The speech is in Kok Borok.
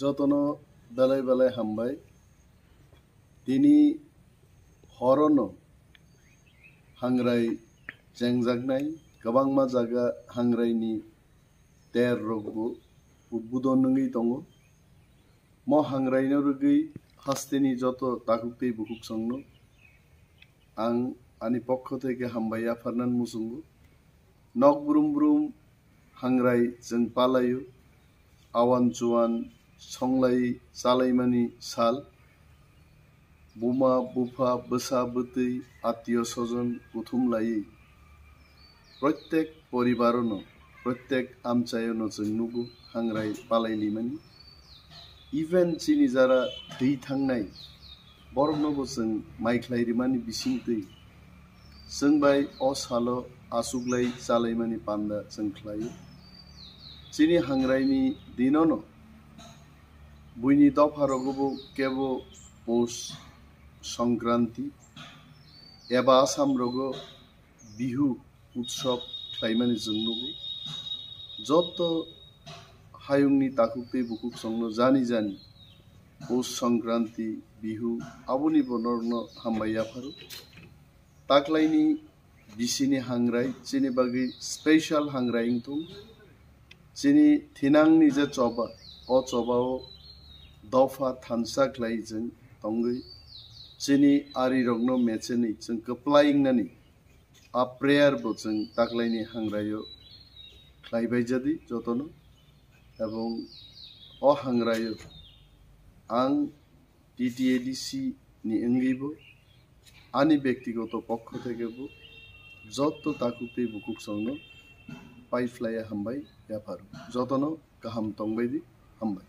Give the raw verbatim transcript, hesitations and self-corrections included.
Jotono belai belai hambai. Tini horono hangrai chengjaknai, kwbangma jaga hangraini ter rokbo udbudon wngwi tongo. Mo hangraino rwgwi hasteni joto takhuk tei bukhuk songno ang ani pokho theke hambai yapharnani muchungo. Nok brum brum hangrai chwng palaio. Awan chuan songlai chalaimani sal. Buma bupha bwsa bwtwi atio sojon kuthum laiwi proitek poribarono, proitek amchaiono chwng nugo hangrai palai limani. Even chini jara thwi thangnai boroknobo chwng mai khlai rimani bisingtwi chwng bai o salo achuklai chalaimani panda chwng khlaio. Chini hangraini dinono buini dopharogobo kebo Pous Songkranti eba Assam rogo Bihu utsob khlaimani chwng nugo. Joto hayungni takhuk tei bukhuk songno jani jani Pous Songkranti, Bihu, aboni bo norokno hambai yapharo. Taklaini bisini hangrai chini bagwi special hangrai wngthung. Chini thinangni je choba, o chobao dopha thansa khlai chwng tongwi chini arirokno mechenwi chwng kwplai wngnani a prayer bo chwng taklaini hangraio khlaibai jadi jotono. Ebong o hangraio ang T T A D C ni wngwibo ani bektigoto pokho thekebo joto takhuk tei bukhuk songno pai phlaiya hambai yapharo. Jotono kaham tongbaidi, hambai.